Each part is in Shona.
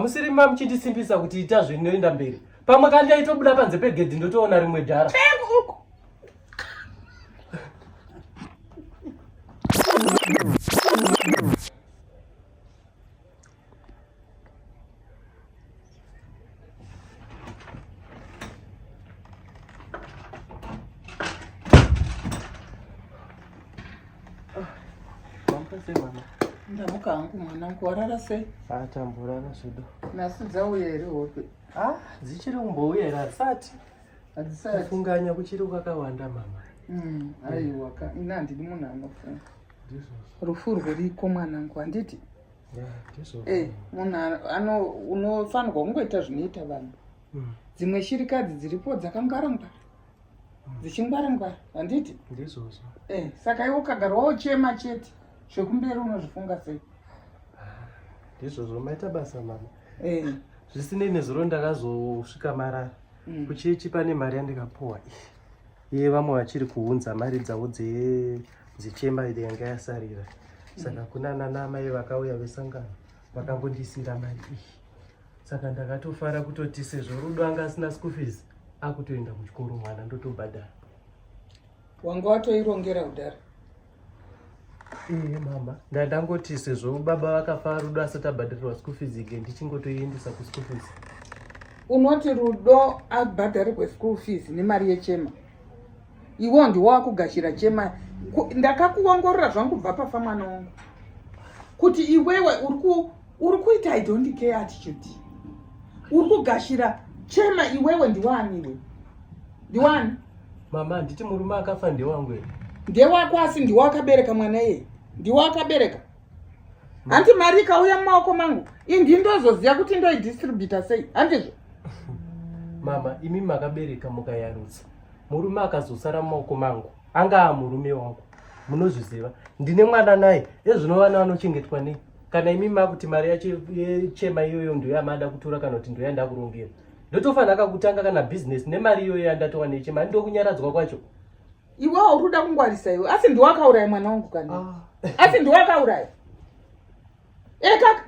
Musiri mamuchindisimbisa kuti ita zvinoenda mberi. Pamwe kandi aitobuda panze pegedhi ndotoona rimwe dhara. Uko. Ndamuka hangu mwanangu, warara sei? Ah, tamborara zvedu. Nhasi dzauya here hope? Ah, dzichiri kumbouya here hadzisati. Hadzisati. Kufunganya kuchiri kwakawanda mama. Mm, aiwa ka, ini handidi munhu anofunga. Rufu rwuriko mwanangu, handiti? Eh, munhu ano unofanirwa kungoita zvinoita vanhu. Dzimwe shirikadzi dziripo dzakangwarangwara. Dzichingwarangwara, handiti? Ndizvozvo. Eh, saka iwe ukagara wochema chete, zvekumberi unozvifunga sei? Ndizvozvo, maita basa mama. Eh. Zvisinei nezuro ndakazosvika marara. Kuchechi pane mari yandikapuwa iyi. Iye vamwe vachiri kuunza mari dzavo dzechema ile yanga yasarira. Saka kuna nana amai vakauya vesangano vakangondisira mari iyi. Saka ndakatofara kutoti sezvo Rudo anga asina school fees akutoenda kuchikoro mwana ndotobhadhara. Wanga watoirongera kudhara? Ee mama, ndandangoti sezvo baba vakafa Rudo asati abhadharirwa school fees ige ndichingotoiendesa kuschool fees. Unoti Rudo abhadharirwe school fees nemari yechema? Iwe ndiwo wakugashira chema. Ndakakuongorora zvangu kubva pafa mwana wangu kuti iwewe uri kuita I don't care attitude. Uri kugashira chema iwewe ndiwani iwe? Ndiwani? Mama, handiti murume akafa ndewangu here? Ndewako, asi ndiwe akabereka mwana iyeye. Ndiwe akabereka. Hanti mari ikauya mumaoko mangu, indi ndozoziva kuti ndoidistributa sei, handizvo? Mama, imi makabereka mukayarutsa. Murume akazosara mumaoko mangu, angaa murume wangu. Munozviziva. Ndine mwana naye, ezvino vana vanochengetwa nei? Kana imi makuti mari yacho yechema iyoyo ndiyo yamada kutora kana kuti ndiyo yandakurongera. Ndotofanira kakutanga kana business nemari iyoyo yandatowa nechema, ndokunyaradzwa kwacho. Iwe uri kuda kungwarisa iwe, asi ndiwe akauraya mwana wangu kani? Asi ndiwe akauraya? Ekaka,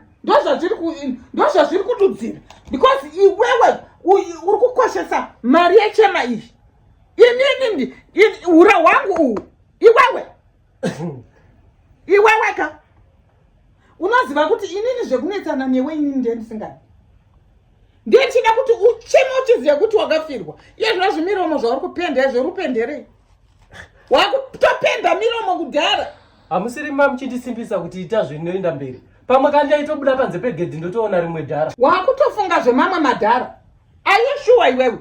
ndozvazviri kududzira because iwewe uri kukoshesa mari yechema iyi. Inini ura hwangu uhu iwewe. Iwewe ka. Unoziva kuti inini zvekunetsana newe inini ndiye ndisingadi. Ndiye ndichida kuti ucheme uchiziva kuti wakafirwa. Iye zvino zvimiromo zvauri kupenda izvo uri kupenderei? Wakutopenda miromo kudhara. Hamusiri mamuchindisimbisa kuti ita zvinoenda mberi. Pamwe kandi aitobuda panze pegedhi ndotoona rimwe dhara. Wakutofunga zvemamwe madhara. Are you sure iwewe?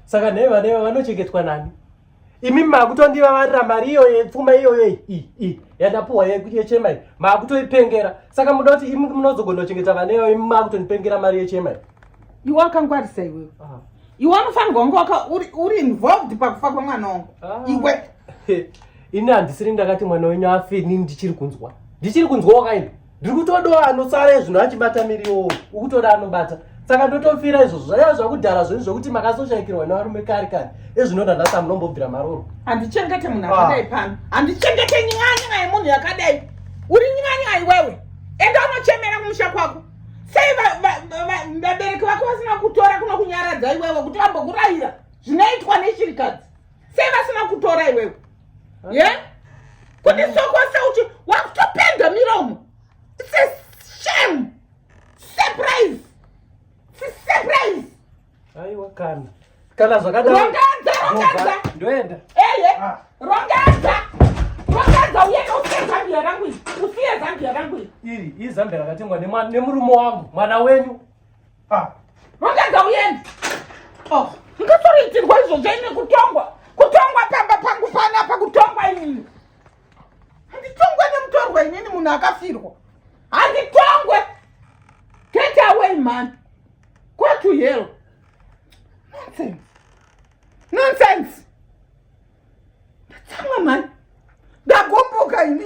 Saka nhai vana ava vanochengetwa nani? Imi makutondivavarira mari iyoyo yepfuma iyoyo iyi yandapuwa yechema iyi makutoipengera. Saka munoda kuti imi munozogona kuchengeta vana ivayo imi makutondipengera mari yechema iyi. Iwe wakangwarisa iwewe. Iwe unofanirwa kunge uri involved pakufa kwemwana wangu. Iwe. Ini handisiri ndakati mwana wenyu afe, inini ndichiri kunzwa. Ndichiri kunzwa wakaenda. Ndiri kutoda anosara ezvino achibata miriwo, ukutoda anobata. Saka ndotofira izvozvo zvaiva zvakudhara zvenyu zvokuti makazoshaikirwa nevarume kare kare. Ezvino ndanhasi munombobvira maroro. Handichengete munhu akadai pano. Handichengete ny'any'a yemunhu yakadai. Uri ny'any'a iwewe. Enda unochemera kumusha kwako. Sei vabereki vako vasina kutora kunokunyaradza iwewe kuti vambokurayira zvinoitwa neshirikadzi? Sei vasina kutora iwewe? Ye? Kuti sokosa uchi wakutopenda miromo. It's a shame. Surprise. It's a surprise. Aiwa kana. Kana zvakadaro. Rongedza, rongedza. Ndoenda. Eye. Rongedza. Rongedza uye usiye Zambia rangu iri. Usiye Zambia rangu iri. Iri, iri Zambia rakatengwa nemurume wangu, mwana wenyu. Rongedza uende. Oh, ndingatoriitirwa izvozvo ini kutongwa. Kutongwa pamba pangu panapa kutongwa inini. Handitongwe nemutorwa inini munhu akafirwa. Handitongwe. Get away man. Go to hell. Nonsense. Nonsense. Ndatsamwa mani. Ndagumbuka ini.